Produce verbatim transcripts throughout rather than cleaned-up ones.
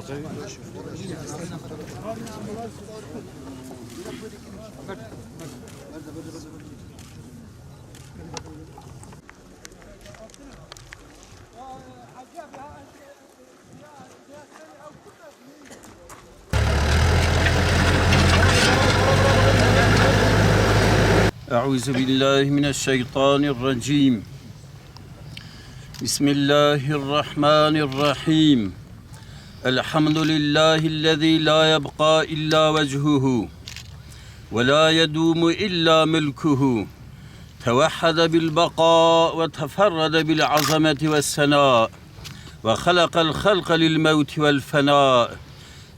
أعوذ بالله من الشيطان الرجيم. بسم الله الرحمن الرحيم. الحمد لله الذي لا يبقى إلا وجهه ولا يدوم إلا ملكه، توحد بالبقاء وتفرد بالعظمة والثناء، وخلق الخلق للموت والفناء،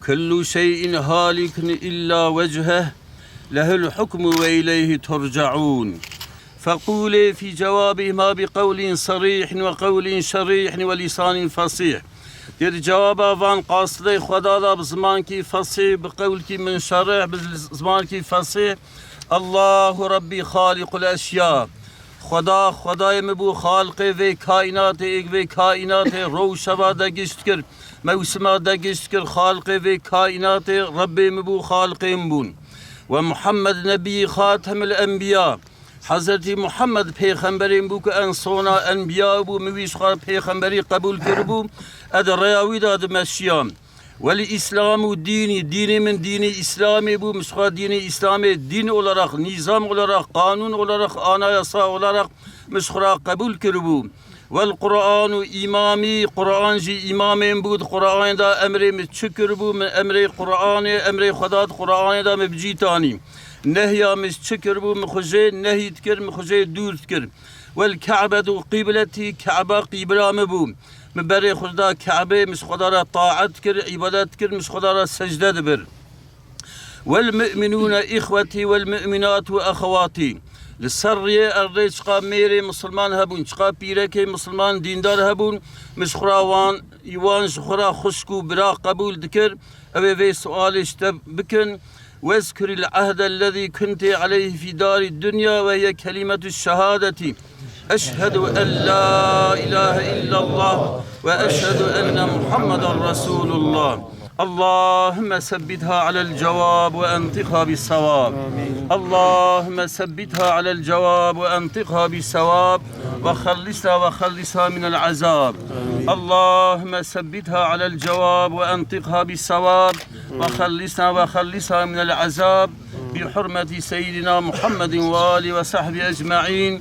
كل شيء هالك إلا وجهه، له الحكم وإليه ترجعون. فقولي في جوابهما بقول صريح وقول شريح ولسان فصيح. Dêr cewaba van qasidê Xweda da bi zimankî fesîh, bi qewlkî minşerih, bi zimankî fesîh. Allahu Rabbî Xaliqul Eşya. Xweda, Xwedayê min bû, xaliqê vê kaînatê, êk vê kaînatê ro û şeva de gişt kir, mewsima de gişt kir, xaliqê vê kaînatê Rebbê min bû, xaliqê min bûn. We Muhammed Nebî Xatemil Enbiya, Hezretî Muhammed pêxemberên bû ku en sona enbiya bû, min wî ji xwe pêxemberî qebûl kiribû, ez di rêya wî de dimeşiyam. Welî Îslam û dînî, dînê min dînê Îslamê bû, min ji xwe dînê Îslamê dîn olarak, nîzam olarak, qanûn olarak, anayasa olarak min ji xwe re qebûl kiribû. Wel Quran û îmamî, Quran jî îmamên bû, di Quranê de emrê min çi kiribû, min emrê Quranê, emrê Xweda di Quranê de min bi cî tanî. Nehya min ji çi kiribû, min xwe jê nehy dikir, min xwe jê dûr dikir. Wel Ke'betu qîbletî, Ke'be qîbla min bû. Min berê xwe da Ke'bê, min ji Xweda re taet dikir, îbadet dikir, min ji Xweda re secde dibir. Wel mu'minûne îxwetî, wel mu'minatu exewatî. Li ser riyê erdê çiqa mêrê misilman hebûn, çiqa pîrekê misilman dîndar hebûn, min ji xwe ra wan, wan ji xwe ra xwişk û bira qebûl dikir. Ew ê vê sualê ji te bikin. Wezkuril ehdellezî kuntî aleyhi fî darî dunya ve hiye kelîmetu şehadetî. Eşhedü en la ilahe illallah ve eşhedü enne Muhammeden Resulullah. اللهم ثبتها على الجواب وأنطقها بالصواب. اللهم ثبتها على الجواب وأنطقها بالصواب وخلصها وخلصها من العذاب. اللهم ثبتها على الجواب وأنطقها بالصواب وخلصها وخلصها من العذاب. بحرمة سيدنا محمد وآله وصحبه أجمعين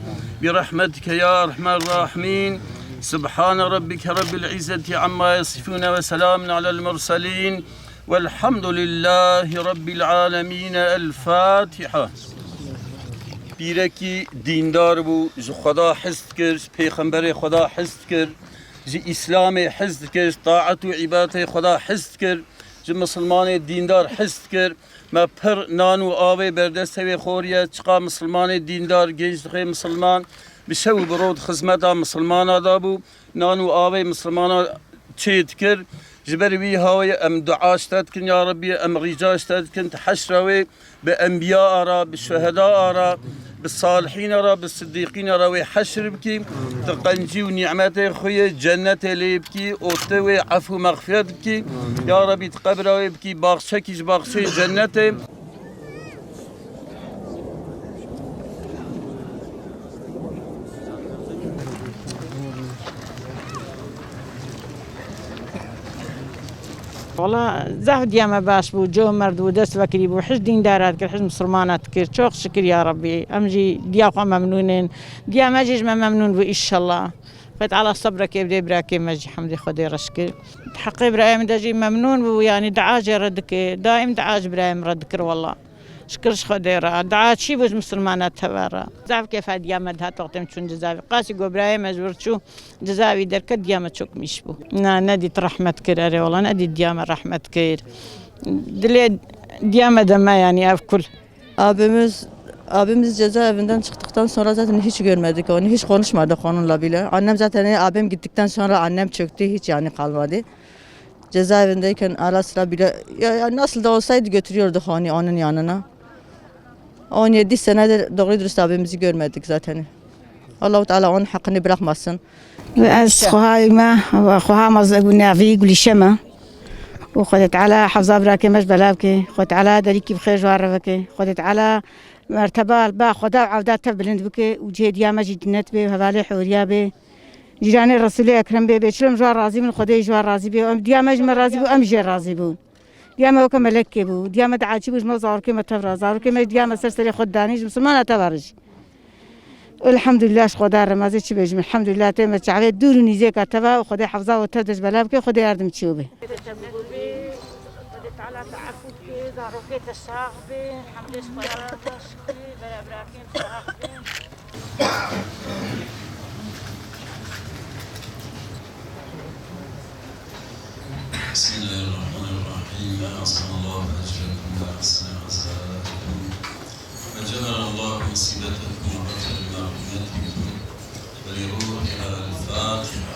برحمتك يا أرحم الراحمين. سبحان ربك رب العزة عما يصفون وسلام على المرسلين والحمد لله رب العالمين. الفاتحة. Pîrekî dîndar bû, ji Xweda hez dikir, ji pêxemberê Xweda hez dikir, ji Îslamê hez dikir, ji taet û îbadetê Xweda hez dikir, ji misilmanê dîndar hez dikir. Me pir nan û avê berdestê wê xoriye, çiqa misilmanê dîndar, genç dixê misilman, bi şev û bi roj xizmeta misilmana da bû, nan û avê misilmana çê dikir. Ji ber wî hawê em dua ji te dikin, ya Rebbî, em rîca ji te dikin, tu heşra wê bi enbiya a re, bi şuheda a re, bi salihîna re, bi sidîqîna re wê heşr bikî. Tu qencî û nîmetê xwe yê cennetê lê bikî û tu wê efû mexfiret bikî. Ya Rebî, tu qebra wê bikî baxçekî ji baxçeyên cennetê. Wala zaf diya me baş bû, cihê me dû dest vekirî bû, hij dîndara dikir, hij misilmana dikir. Çok şükür ya Rabbî. Em jî diya xwe memnûn in. Diya me jî ji me memnûn bû înşellah. Xwedê Teala sebrekê bide birakê me jî, hemdê Xwedê re şikir. Heqê birayê min de jî memnûn bû, yanî dua jê re dikir. Daîm dua ji birayê min re dikir wela. Şikir ji Xwedê re. Dua çî bû ji misilmana teve re. Zaf kêfa diya me dihat wextê em çûn Cizavî. Qasî go birayê me ji wir çû Cizavî derket, diya me çok mîş bû. Na, nedît rehmet kir, erê wela nedît diya me rehmet kir. Dilê diya me de me, yanî ev kul. Abimiz, abimiz cezaevinden çıktıktan sonra zaten hiç görmedik onu, hiç konuşmadık onunla bile. Annem zaten, abim gittikten sonra annem çöktü, hiç yani kalmadı. Cezaevindeyken ara sıra bile, ya, ya nasıl da olsaydı götürüyorduk onu onun yanına. On yedi senedir doğru dürüst abimizi görmedik zaten. Allahu Teala onun hakkını bırakmasın. Ez xweha me, xweha me Gulnavî Gulîşe me. û Xwedê Teala hefza birakê me ji bela bike. Xwedê Teala derîkî bi xêr ji wan re bike. Xwedê Teala merteba ba Xweda û evda tev bilind bike û cihê diya me jî cennet be û hevalê hûriya be. Cîranê Resûlê Ekrem bê, bê çilo em ji wan razî bin, Xwedê ji wan razî be. Em diya me ji me razî bû, em jê razî bûn. Diya me weke melekê bû. Diya me diaçî bû ji me zarokê me tev re. Zarokê me diya me ser serê xwe danî ji misilmana tev re jî. Elhamdulillah, ji Xweda re mazê çi bêjim. Elhamdulillah, tê me çavê dûr û nîzêka teva û Xwedê hefza û tev de ji bela bike, Xwedê yardim çi be. Xwedê Teala te efû bike, zarokê te sax be, hemdê ji Xweda re baş bike, berabirakên sax bin. بسم الله الرحمن الرحيم. أحسن الله أجركم وأحسن عساكم. وجعل الله مصيبتكم وأجل مغفرتكم ولروحها الفاتحة.